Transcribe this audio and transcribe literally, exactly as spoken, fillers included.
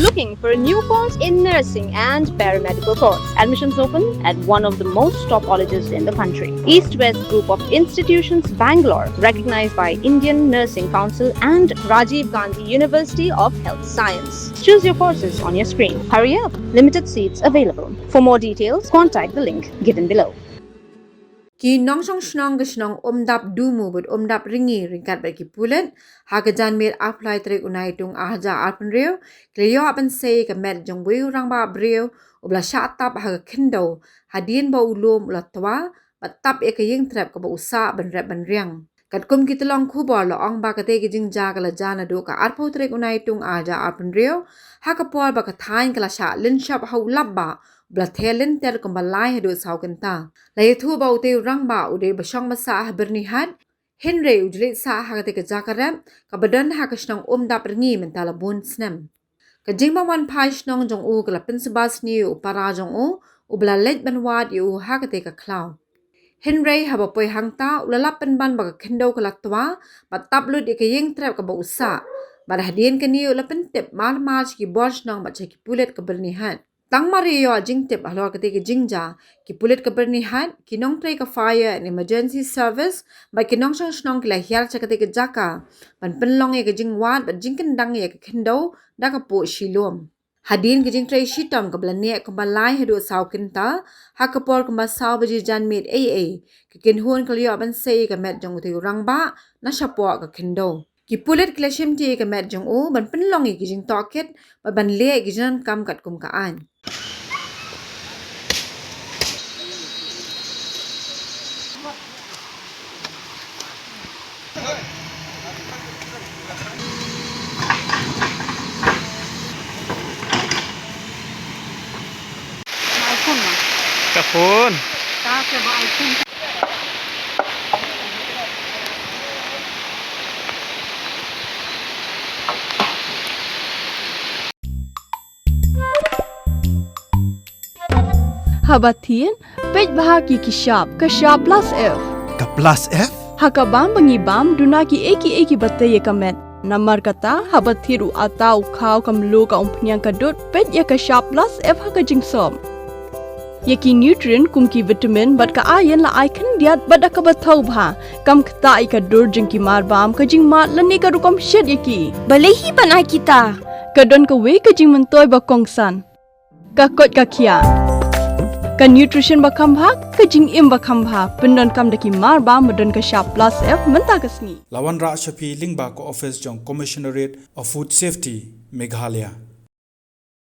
Looking for a new course in nursing and paramedical course? Admissions open at one of the most top colleges in the country. East West Group of Institutions, Bangalore, recognized by Indian Nursing Council and Rajiv Gandhi University of Health Science. Choose your courses on your screen. Hurry up, limited seats available. For more details, contact the link given below. Ki nongshong shnong ka shnong Umdap Dumu bad Umdap Ringi ryngkat bad ki pulit ha ka janmiet arphew lai tarik u Naitung arhajar arphew hynriew ki la ïoh ban sei ïa ka met jong uwei u rangbah briew uba la shah tap ha ka khyndew hadien ba u lum u la twa bad tap ïa ka ïing trep kaba u sah ban rep ban riang. Katkum ki tyllong khubor la ong ba katei ka jingjia ka la jia naduh ka arphew tarik u Naitung arhajar arphew hynriew ha ka por ba ka thaiñ ka la shah lynshop ha u lapbah uba la the lynter kumba lai haduh saw kynta. La ïathuh ba utei u rangbah u dei ba shong ba sah ha Byrnihat, hynrei u jleit sah ha katei ka jaka rep kaba don ha ka shnong Umdap Ringi mynta la bun snem. Ka jingbym wan phai shnong jong u ka la pynsuba sniew ïa u para jong u uba la leit ban wad ïa u ha katei ka khlaw. Hynrei haba poi hangta u la lap pynban ba ka khyndew ka la twa bad tap lut ïa ka ïing trep kaba u sah. Bad hadien kane u la pyntip mar mar sha ki bor shnong bad sha ki pulit ka Byrnihat. Tang mar ïoh jingtip halor katei ka jingjia, ki pulit ka Byrnihat, ki nongtrei ka Fire and Emergency Service bad ki nongshong shnong ki la hiar sha katei ka jaka ban pynlong ïa ka jingwad bad jingkyndang ïa ka khyndew da ka poh shilum. Hadien ka jingtrei shitom kaba la neh kumba lai haduh saw kynta, ha ka por kumba saw baje janmiet eiei, ka kynhun ka la ïoh ban sei ïa ka met jong utei u rangbah na shapoh ka khyndew. Ki pulit ki la shimti ïa ka met jong u ban pynlong ïa ki jingtohkit bad ban leh ïa ki jingdonkam katkum ka aiñ. Ka phone. Haba thied, peit bha ïa ki shap, ka shap plus F. Ka plus F? Ha ka bam ba ngi bam, duna kiei kiei kiba tei ïa ka met. Namar kata, haba thied u atta, u khaw, ka mluh, ka umphniang, ka dud, peit ïa ka shap plus F ha ka jingsop. Ïa ki nutrient kum ki vitamin bad ka iron la ai khyndiat bad da kaba thaw bha. Kam ktah ïa ka dur jong ki mar bam, ka jingmad lane ka rukom shet ïa ki. Balei hi ban ai kita? Ka don kawei ka jingmyntoi ba kongsan. Ka koit ka khiah. Ka nutrition ba kham bha, ka jingim ba kham bha. Pyndonkam da ki mar bam ba don ka shap plus F mynta ka sngi. La wanrah sha phi lyngba ka office jong Commissionerate of Food Safety, Meghalaya.